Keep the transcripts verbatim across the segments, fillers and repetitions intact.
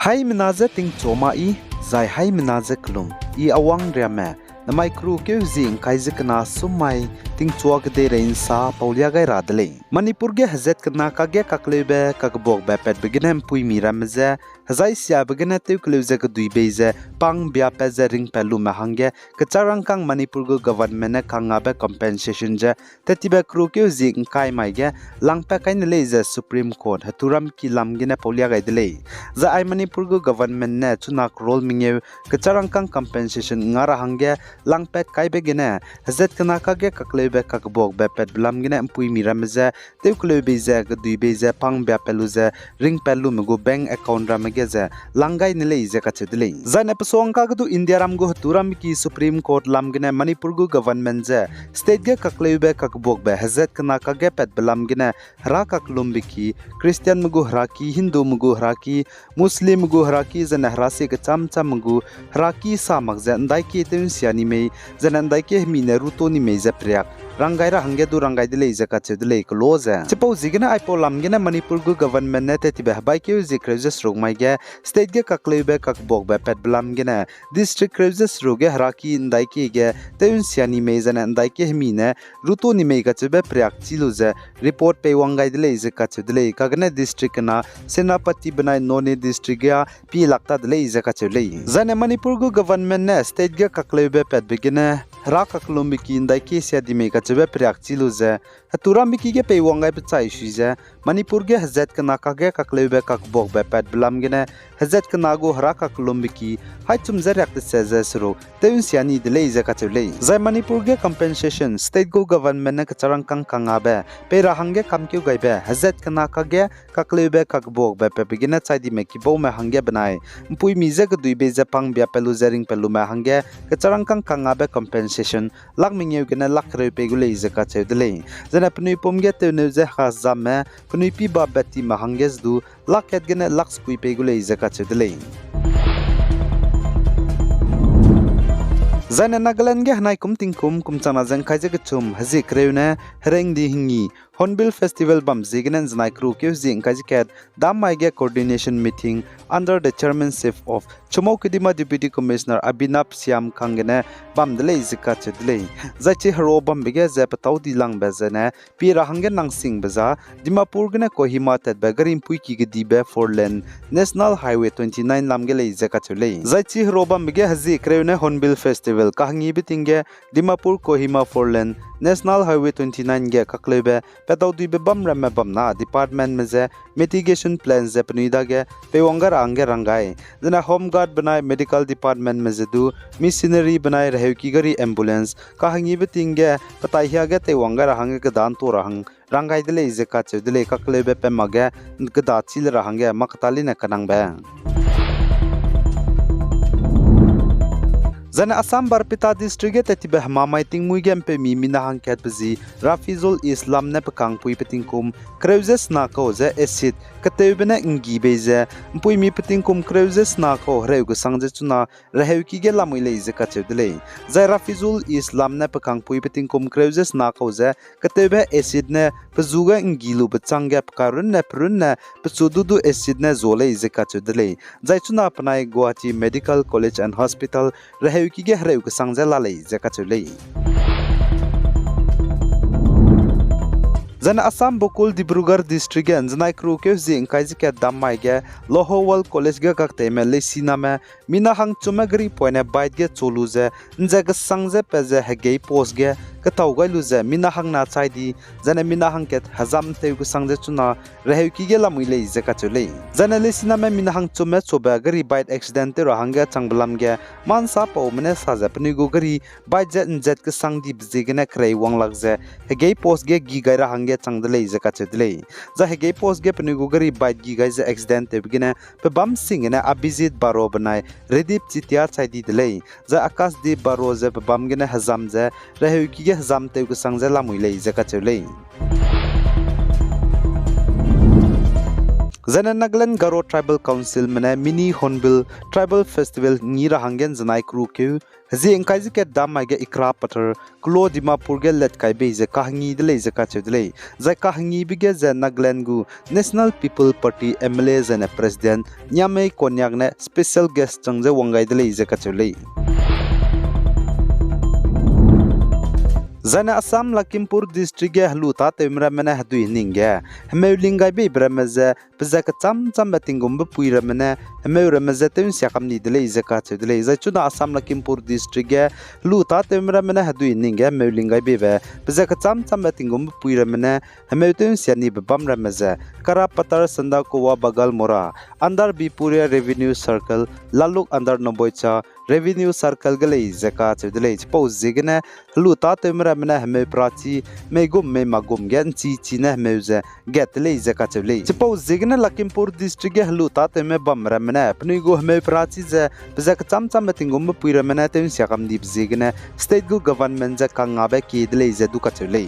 Haimena je tingchua ma i, zai haimena je kelum i awang riamme, namai keru keu zi ngkai ze kena sum mai tingchua kedeirei nsa paulia gai ra de lei. Manipur ge hezat kena kage kakleube kakbuakbe patbe gene mpuimi ramme je, hezai siabe gene tewkeleu ze kedui bei ze pang biapat ze ringpat lume hangge kecharangkâng Manipur gu government ne kangngabe compensation ze tettibe keru keu zi ngkai mai ge langpat kai ne lei ze Supreme Court heturam ki lam gene paulia gai de lei. Zai ai Manipur gu government ne chuna crore mengeu kecharangkâng compensation nga ra hangge langpat kaibe gene, hezat kena kage kakleube kakbuakbe patbe lam gene mpuimi ramme je, tewkeleu bei ze, kedui bei ze, pang biapat lu ze, ringpat lume gu bank account ramme ge ze, lang gai ne lei ze kacheu de lei. Zaine pesuang kage du India ram gu heturam ki Supreme Court lam gene Manipur gu government ze, state ge kakleube kakbuakbe hezat kena kage patbe lam gene, hera kakellumbe ki, Christianme gu heraki, Hindume gu heraki, Muslimme gu heraki, zaine hera sie kecham chamme gu heraki sa mak ze ndaiki tew nsia ni mei, zaine ndaiki hemi ne ruto ni mei ze periak rang gai ra hangge du rang gai de lei ze kacheu de lei kelo ze. Chipau ziegene aipau lam gene Manipur gu government ne tettibe hebaikeu zie kereu ze seruk mai ge, state ge kakleube kakbuakbe patbe lam gene, district kereu ze seruk ge heraki ndaiki ge tew nsia ni mei zaine ndaiki hemi ne ruto ni mei kacheube periak chi lu ze report peiwang gai de lei ze kacheu de lei. Kagene district kena Senapati benai Noney district ge pie lak ta de lei ze kacheu lei. Zaine Manipur gu government ne state ge kakleube patbe gene hera kakellumbe ki ndaiki sia di mei kacheube periak chi lu ze, heturambe ki ge peiwang gaibe chai sui ze, Manipur ge hezat kena kage kakleube kakbuakbe patbe lam gene, hezat kena gu hera kakellumbe ki, haichum ze riak tese ze seruk tew nsia ni de lei ze kacheu lei. Zai Manipur ge compensation, state gu government ne kecharangkâng kangngabe pei ra hangge kamkeu gaibe, hezat kena kage kakleube kakbuakbe patbe gene chai dime kibaume hangge benai, mpuimi je kedui bei ze pang biapat lu ze ringpat lume hangge, kecharangkâng kangngabe compensation, lak mengeu gene lak kereu pei gu lei ze kacheu de lei. Zaine penui pum ge tewneu ze hekazamme, penui piba battime hangge ze du, lak kat gene lak sekui pei gu lei ze kacheu de lei. Zaine Nagaland ge henai kum tingkum kum changna ze ngkai ze kechum hezie kereu ne hereng di hengi Hornbill Festival bam ziegene nzenai keru keu zie ngkai ze kat dam mai ge coordination meeting under the chairmanship of Chumoukedima Deputy Commissioner Abhinab Shyam kang gene bam de lei ze kacheu de lei. Zai chi hero bambe ge ze petâu di langbe zene pie ra hangge nangsingbe za, Dimapur gene Kohima tatbe gari mpuiki kedibe four lane National Highway twenty nine lam ge lei ze kacheu lei. Zai chi hero bambe ge hezie kereu ne Hornbill Festival kahengibe ting ge Dimapur Kohima four lane National Highway twenty nine ge kakleube petâu duibe bam ramme bam na departmentme ze mitigation plan ze penui dage peiwang gai ra hangge rang gai. Zene Home Guard benai medical departmentme ze du missionary benai reheuki gari ambulance kahengibe ting ge petai hiage teiwang gai ra hangge keda nto ra hang rang gai de lei ze kacheu de lei. Kakleube pe mak ge keda chî le ra hangge mâ ketaline kanangbe Zaine Assam Barpeta District ge tattibe hemamai tingmuî ge mpeumi mina hangkatbe zi Rafizul Islam ne pekangpuibe tingkum kereu ze sena kau ze acid ketewbe ne nggi bei ze mpuimi petingkum kereu ze sena kau hereu kesang ze chuna reheuki ge lamui lei ze kacheu de lei. Zai Rafizul Islam ne pekangpuibe tingkum kereu ze sena kau ze ketewbe acid ne pezu ge nggi lube chang ge peka runne perunne pechu du du acid ne zua lei ze kacheu de lei. Zai chuna penai Guwahati Medical College and Hospital reheuki ge hereu kesang ze la lei ze kacheu lei. Zaine Assam Bakul Dibrugarh District ge nzenai keru keu zie ngkai ze kat dam mai ge Lohowal College ge kakteime leisiname mina hangchumme gari poine bike ge chu lu ze nze kesang ze pat ze hegei post ge ketau gai lu ze mina hangna chai di, zaine mina hangkat hezam tew kesang ze chuna reheuki ge lamui lei ze kacheu lei. Zaine leisiname mina hangchumme chube gari bike accident tew ra hangge changbe lam ge mansa paume ne sa ze penui gu gari bike ze nzet kesang dibe ziegene kerei wang lak ze hegei post ge gi gai ra hangge chang de lei ze kacheu de lei. Zai hegei post ge penui gu gari bike gi gai ze accident tewbe gene pebâm sing gene Abhijit Baro benai Redip Chitia chai di de lei. Zai Akashdeep Baro ze pebâm gene hezam ze reheuki ge hezam tew kesang ze lamui lei ze kacheu lei. Zaine Nagaland Garo Tribal Councilme ne Mini Hornbill Tribal Festival ngi ra hangge ’nzenai kerukeu, hezie ’ngkai ze kat dam mai ge Ikra Pathar, Kulo Dimapur ge let kai bei ze kahengi de lei ze kacheu de lei. Zai kahengibe ge ze Nagaland gu National People Party M L A zaine President Nyamei Konyak ne special guest chang ze wang gai de lei ze kacheu lei. Zaine Assam Lakhimpur District ge helu tâtewme ramme ne hedui hening ge hemeu ling gai beibe ramme ze pe ze kechâm châmbe tinggumbe pui ramme ne hemeu ramme je tew'nsia kam ni de lei ze kacheu de lei. Zai chuna Assam Lakhimpur District ge helu tâtewme ramme ne hedui hening ge hemeu ling gai beibe pe ze kechâm châmbe tinggumbe pui ramme ne hemeu tew'nsia nibe bam ramme ze Karapathar, Sandakowa, Bagalmora under Bipuria Revenue Circle, Laluk under Noboicha Revenue Circle ge lei ze kacheu de lei. Chipau ziegene helu tâtewme ramme ne hemeu perachi meigum mei magum ge ’nchi chi ne hemeu ze gat de lei ze kacheu lei. Chipau ziegene Lakhimpur District ge helu tâtewme bam ramme ne penui gu hemeu perachi ze pe ze kechâm châmbe tinggumbe pui ramme ne tew'nsia kam dibe ziegene state gu government ze kangngabe kie de lei ze du kacheu lei.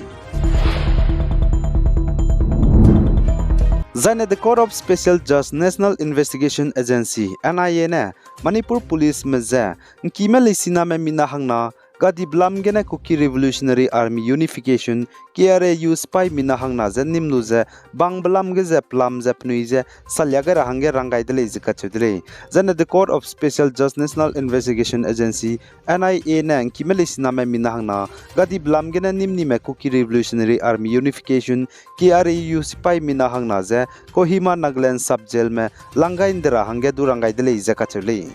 Zaine the Court of Special Judge National Investigation Agency, N I A ne Manipur Policeme je ’ngkime leisiname mina hangna gadibe lam gene Kuki Revolutionary Army Unification, K R A U sipai mina hangna je nîm lu ze bangbe lam ge ze pelam ze penui je salia gai ra hangge rang gai de lei ze kacheu de lei. Zaine the Court of Special Judge National Investigation Agency, N I A ne ’ngkime leisiname mina hangna gadibe lam gene nîmnime Kuki Revolutionary Army Unification, K R A U sipai mina hangna je Kohima Nagaland Sub Jailme lang gai ’nde ra hangge du rang gai de lei ze kacheu lei.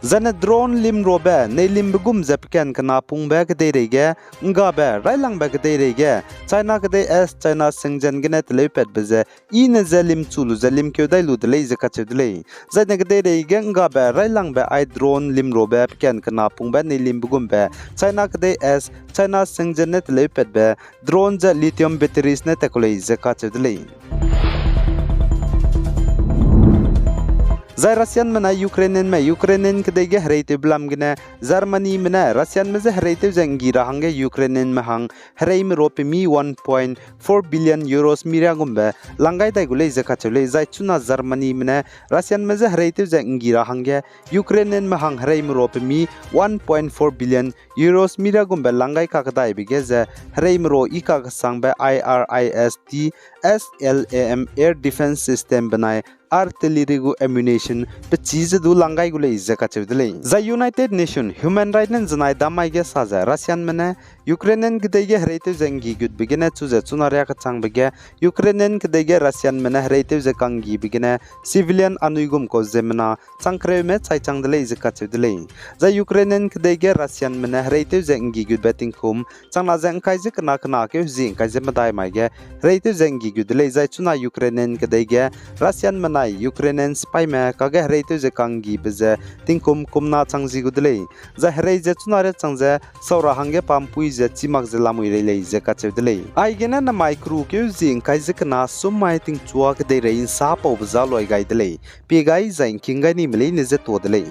Zaine drone limrobe neilimbe gum ze pekan kena pungbe kedeirei ge ’nggabe railangbe kedeirei ge China kedei S, China Shenzhen gene teleupatbe ze i ne je limchu lu ze limkeu dai lu de lei ze kacheu de lei. Zaine kedeirei ge ’nggabe railangbe ai drone limrobe pekan kena pungbe neilimbe gumbe China kedei S, China Shenzhen ne teleupatbe drone ze lithium batteries ne tat ku lei ze kacheu de lei. Zai Russianme nai Ukrainianme, Ukrainian kedei ge hereitewbe lam gene Germanyme ne Russianme je hereitew ze ’nggi ra hangge Ukrainianme hang hereime ro pemi one point four billion euros miria gumbe lang gai dai gu lei ze kacheu lei. Zai chuna Germanyme ne Russianme je hereitew ze ’nggi ra hangge Ukrainianme hang hereime ro pemi one point four billion euros miria gumbe lang gai kakdaibe ge ze hereime ro i kakesangbe I R I S T S L A M air defense system benai artillery gu ammunition pechî ze du lang gai gu lei ze kacheu de lei. Zai United Nation Human Right ne ’nzenai dam mai ge sa ze Russianme ne Ukrainian kedei ge hereitew ze ’nggi gutbe gene chu ze chuna ria kechangbe ge Ukrainian kedei ge Russianme ne hereitew ze ka'nggibe gene civilian anui gum kau ziemmena chang kereume chai chang de lei ze kacheu de lei. Zai Ukrainian kedei ge Russianme ne hereitew ze ’nggi gutbe tingkum changna ze ’ngkai ze kena kena keu hezie ’ngkai ze medai mai ge hereitew ze ’nggi gut de lei. Zai chuna Ukrainian kedei ge Russianme nai Ukrainian sipaime kage hereitew ze ka'nggibe ze tingkum kumna chang zi gu de lei. Zai herei ze chuna ria chang ze sau ra hangge pampui ze chî mak ze lamui rei lei ze kacheu de lei. Aigene namai kerukeu hezie ’ngkai ze kena sum mai tingchua kedeirei ’nsa paube za loi gai de lei. Pie gai zai ’ngking gai nime leine je tuâ de lei.